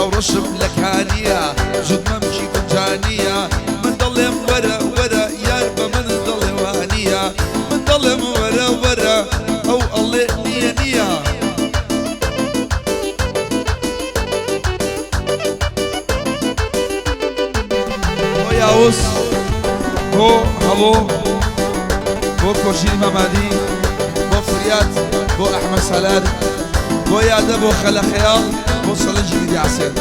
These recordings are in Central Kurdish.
چاوڕەشم لە کانییە، جووت مەمکی گونجانییە. من دەڵێم وەرە وەرە، یار بە من دەڵێ وانییە. من دەڵێم وەرە وەرە، ئەو ئەڵێ نییە نییە. بۆ یاوز، بۆ هەڵۆ، بۆ کۆشینی مامادی، بۆ فریاد، بۆ ئەحمەد سالار، بۆ یادە، بۆ خەلە خەیاڵ، بۆ چەلەنجی میدیا حسێن.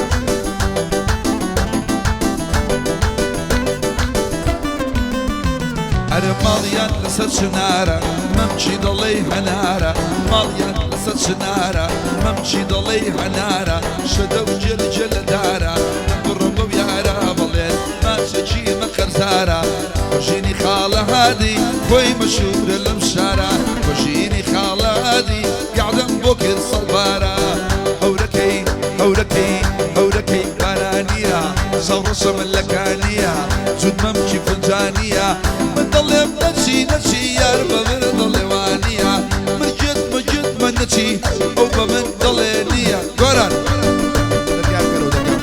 ئەرێ ماڵیان لەسەر چنارە، مەمکی دەڵێی هەنارە. ماڵیان لەسەر چنارە، مەمکی دەڵێی هەنارە. شەدە و جێل جێل لە دارە، بڕۆ بەو یارە بڵێن ماچێکی مە قەرزارە. کۆژینی خاڵە هادی خۆی مەشهورە لەم شارە. کۆژینی خاڵە هادی گەعدەم بۆ کرد سەد بارە. هەورەکەی هەورەکەی هەورەکەی بارانییە، چاوڕەشە من لە کانییە، جووت مەمکی فنجانییە. من دەڵێم نەچی نەچی، یار بە من دەڵێ وانییە. من گوێتمە گوێتمە نەچی، ئەو بە من دەڵێ نییە. گۆران دەرگا بکەرەوە دەرگا.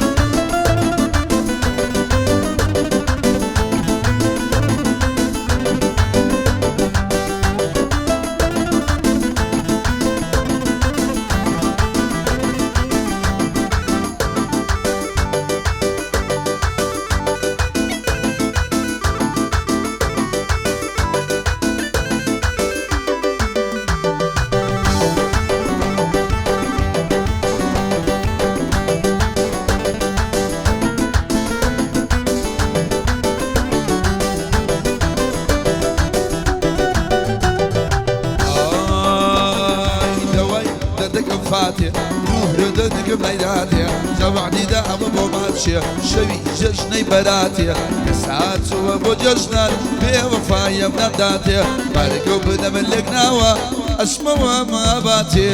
ئای دەوای دەردەکەم فاتێ، دوورە دەردەکەم لای داتێ، جەوعدی دا ئەمە بۆ ماچێ، شەوی جەژنەی بەراتێ، کە سات چووە بۆ جەژنان، بێوەفایم ناداتێ، بارەکە و بنەمە لێک ناوە، ئەچمەوە ماباتێ.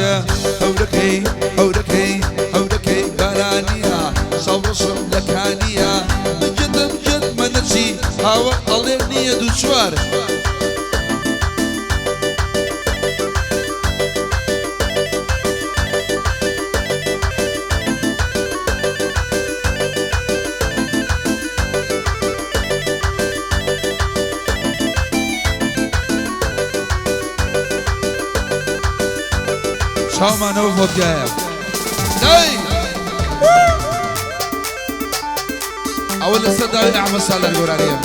هەورەکەی هەورەکەی هەورەکەی بارانییە، چاوڕەشم لە کانییە، من گوێتم گوێتمە نەچی، هاوە ئەڵێ نییە دوو چوار. چاومانەوە ڤۆدگایە دای ئەوە لەسەر داوای ئەحمەد سالار گۆرانیە.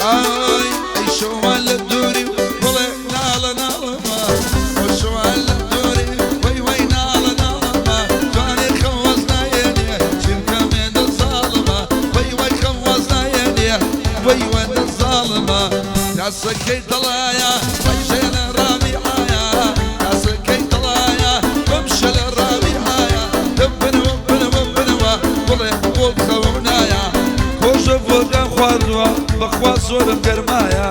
ئای ئەی شەوان لە دووری و بڵێ ناڵە ناڵەمە، ئەو شەوان لە دووری وەی وەی ناڵە ناڵەمە، جوانێ خەم واز نایەنێ چیم بکەم هێندە زاڵمە، وەی وەی خەم واز نایەنێ وەی وەندە زاڵمە. تاسەکەی دڵایە ئەی ژێنە ڕابیعایە، تاسەکەی دڵایە بەم شەلە ڕابیعایە، دەبنەوە بنەوە بنەوە بڵێ بۆ خەوم نایە. خۆشە ڤۆدگام خواردووە، بەخوا زۆرم گەرمایە.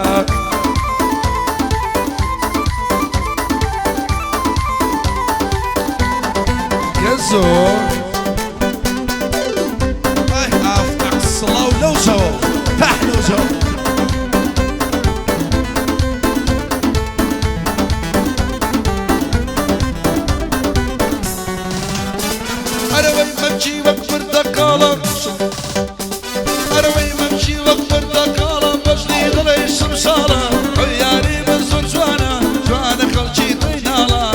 کەزۆ ئای ئافتاق سڵاو لەو شەوە تاح لەو شەوە. ئەرەوەی مەمکی وەک پرتەقاڵە، ئەرەوەی مەمکی وەک پرتەقاڵە، بەژنی دڵی شمشاڵە، ئەو یاری من زۆر جوانە، جوانە خەڵکی دڵی ناڵە،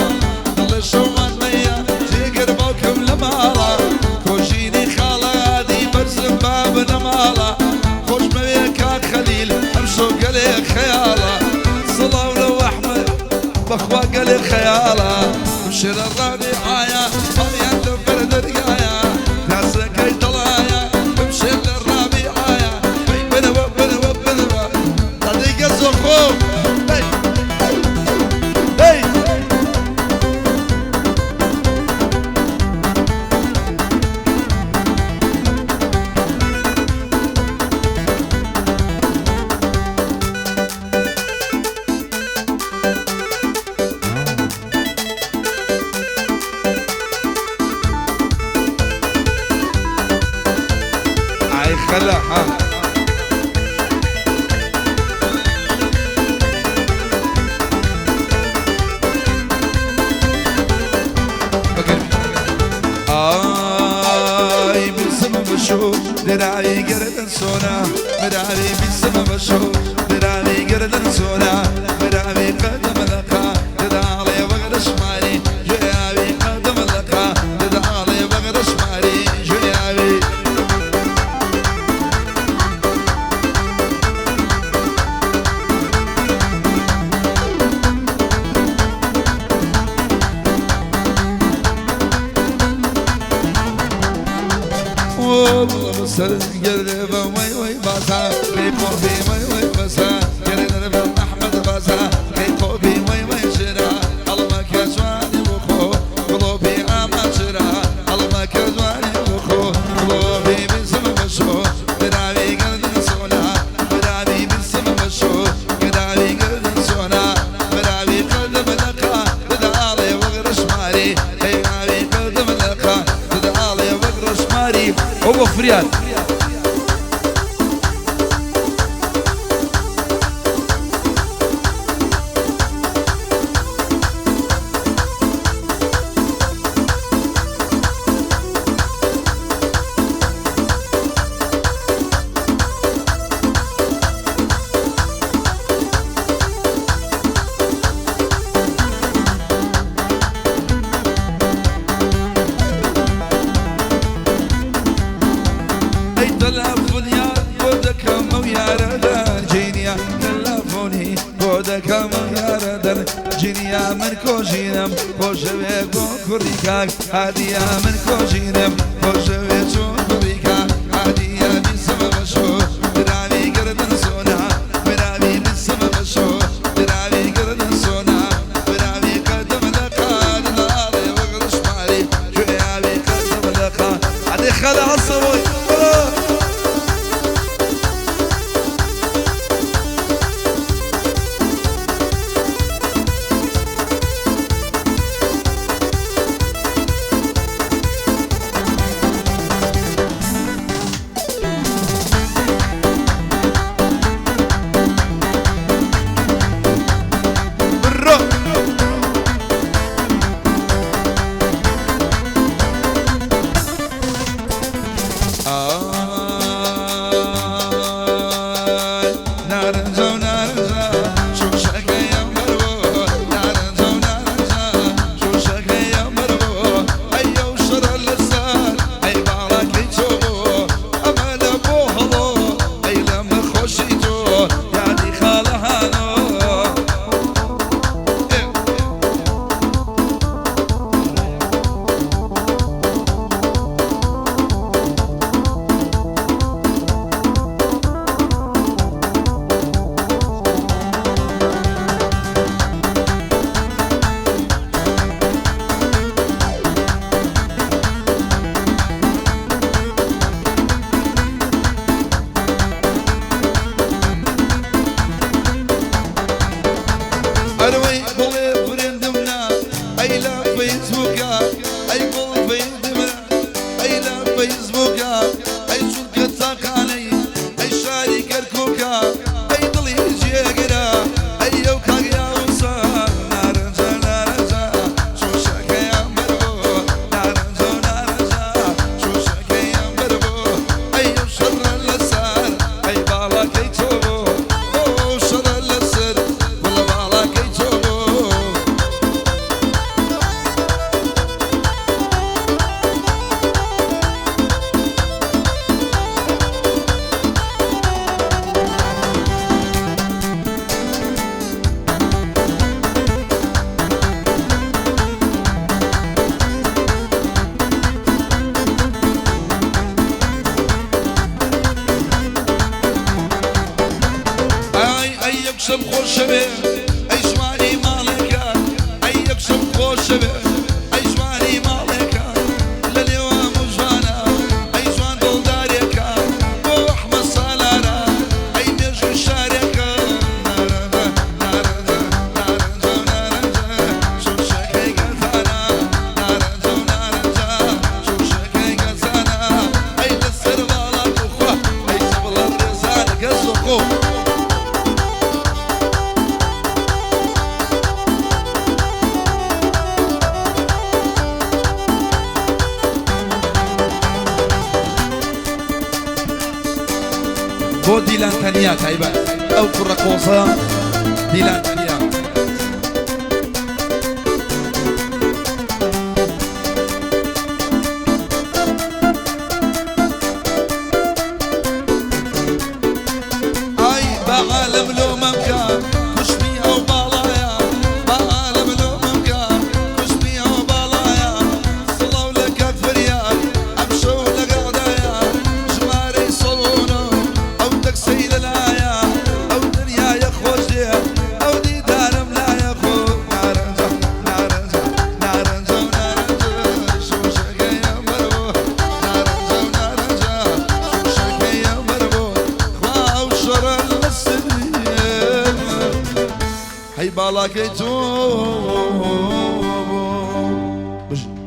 دڵێ شەومان مەیە جێگر باوکم لە ماڵە، کۆژینی خاڵادی بەرزم با بنەماڵە، خۆشمەوێ کاک خەلیل ئەمشەو گەلێ خەیاڵە، سڵاو لەو ئەحمەد بەخوا گەلێ خەیاڵە، شێرە ڕابیعایە ماڵیان لە بەر دەرگایە، تاسەکەی دڵایە بمشێر لە ڕابیعایە، وەی بنەوە بنەوە بنەوە تادەی گەزۆ خۆ هەی هەی. ئای خەلە ها. بەشۆ دراوی گەردن سۆنا مراوی بیسمە بەشۆ دراوی گەردن سۆنا مراوی قەدەم لەقا دداڵێ وەغرەشماری گوێیاوی قەدەم لەقا دداڵێ وەغرەشماری گوێیاوی. ئەو بۆ فریاد. ئەی تەلەفۆنیان بۆ دەکەمەو یارە دەرجینیا، تەلەفۆنی بۆ دەکەمەو یارە دەرجینیا، من کۆژینم خۆشەوێ بۆ کوڕی کاک هادیە، من کۆژینم خۆشەوێ چۆن کوڕی کاک هادیە، بیسمە بەشۆ دراوی گردن سۆنا مراوی بیسمە بەشۆ دراوی گردن سۆنا مراوی قەدەم لەقا دڵاڵێ وەغرشماری گوێیاوی قەدەم لەقا عەدی خەلە هەسەوەی. بڕۆ. ئای نارنجە و نارنجە شوشەکەیان بەرەوە، نارنجە و نارنجە شوشەکەیان بەرەوە، ئەی ئەو شەڕە لەسەر ئەی باڵاکەی تۆ بۆ، ئەمە لە بۆ هەڵۆ ئەی لەمە خۆشی تۆ یادی خاڵە هانۆ. ئەرەوەی گوڵێ فرێندمنا ئەی لە فەیسبووکە، ئەی گوڵ فرێندمنا ئەی لە فەیسبووکە، ئەی چونکە تاقانەی ئەی شاری کەرکووکە، ئەی دڵی جێگرە ئەی ئەو کاک یاوسە، نارنجە نارنجە شوشەکەیان بەرەوە، نارنجە نارنجە شوشەکەیان بەرەوە، ئەی ئەو شەڕە لەسەر ئەی باڵاکەی تۆ بۆ، ئەو شەڕە لەسەر گوڵە باڵاکەی تۆ بۆ. ئای ئەی یەکشەم خۆشەوێ ئەی ژوانی ماڵێکە، ئەی یەکشەم خۆشەوێ ئەی ژوانی ماڵێکە، لە لێوام و ژوانە ئەی ژوان دڵدارێکە، بۆ ئەحمە سالارە ئەی مێژوو شارێکە، نارنجە نارنجە نارنجە و نارنجە شوشەکەی گەزانە، نارنجە و نارنجە شوشەکەی گەزانە، ئەی لەسەر باڵات بخوا ئەی زبڵە ڕێزانە گەزۆ خۆ. دیلان تەنیا تایبەت ئەو کوڕە قۆزە دیلان تەنیا. ئای بە عالەم لۆ مەمکە کوشتنی ئەو باڵایە، بە عالەم لۆ مەمکە کوشتنی ئەو باڵایە. سڵاو لە کاک فریاد ئەمشەو لەگەڵدایە، ژمارەی 109 ئەو تەکسەی لەلایە، ئەو دنیایە خۆش دێ ئەو دیدارم لایە. خۆ نارنجە نارنجە نارنجە و نارنجە شوشەکەی بەربۆ، نارنجە و نارنجە شوشەکەی بەربۆ. خوا ئەو شەڕە لەسەر هەی باڵاکەی تۆ. بژی.